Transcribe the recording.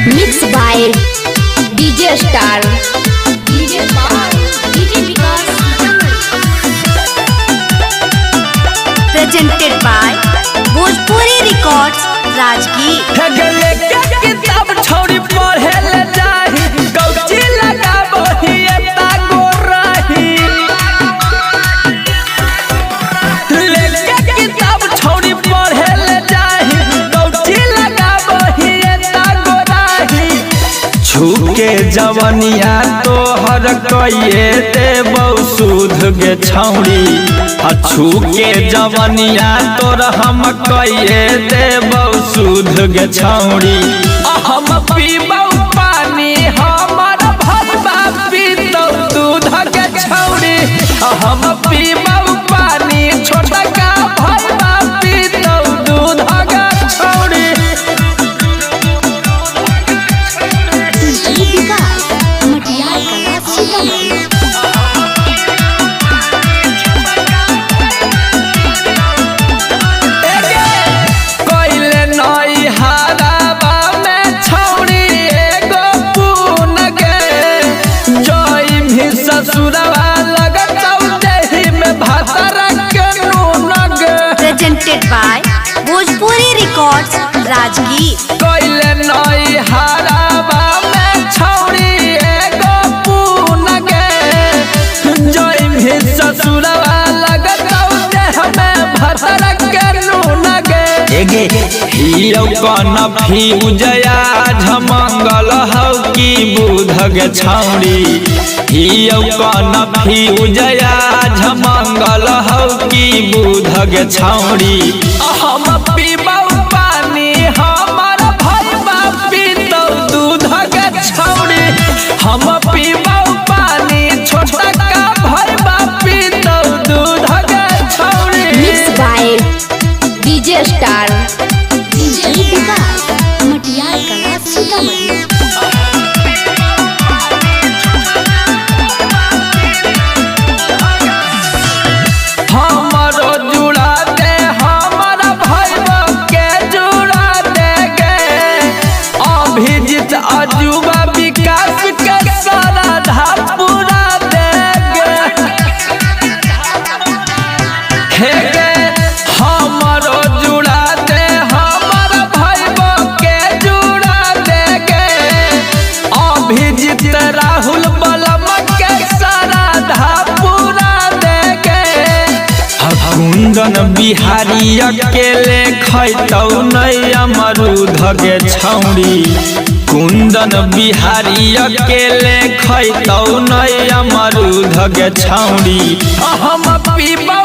Mix by DJ star DJ star DJ Vikas Presented by Bhojpuri records Rajgir. गले के किताब छोड़ी पढ़े ले जाही, गौची लगाबही एता गोराही। लेके किताब छोड़ी पढ़े ले जाही, गौची लगाबही एता गोराही। छूके जवनिया तोहर कइए देबौ सुध गे छौड़ी, आ छूके जवनिया तोर हम कइए देबौ सुध गे छौड़ी। आ हम पीबौ पानी हमर भरबा पीतौ दूध गे छौड़ी। आ हम पीबौ पानी छोटका भरबा पीतौ दूध गे छौड़ी। डीजे विकास मटियार कला सीतामढ़ी। कइले नई हाराबा में छौड़ी एगो पून गे, जई भी ससुरवा लगतौ देही में भातरा के नून गे। Presented by Bhojpuri records Rajgir. कइले नई हाराबा में छौड़ी एगो पून गे, जई भी ससुरवा लगतौ देह में भातरा के नून गे। एगे हियौ कन फ्यूजया झमंगल हौ की बुध गे छौड़ी। हियौ कन फ्यूजया झमंगल हौ की बुध गे छौड़ी। हम पीबौ पानी हमर भरबा पीतौ दूध गे छौड़ी। हम पीबौ पानी छोटका भरबा पीतौ दूध गे छौड़ी। Mix by DJ star DJ Vikas Matiyar Kala Sitamarhi. हमरो जुड़ा दे हमर भैया के जुड़ा दे गे, अभिजीत अजुबा विकास के श्रद्धा पूरा दे गे। हे गे हमरो जुड़ा दे हमर भैया के जुड़ा दे गे, अभिजीत राहुल बलम के श्रद्धा पूरा दे गे। कुंदन बिहारी अकेले खैतौ नै अमरूद गे छौड़ी। कुंदन बिहारी अकेले खैतौ नै अमरूद गे छौड़ी। हम पीबौ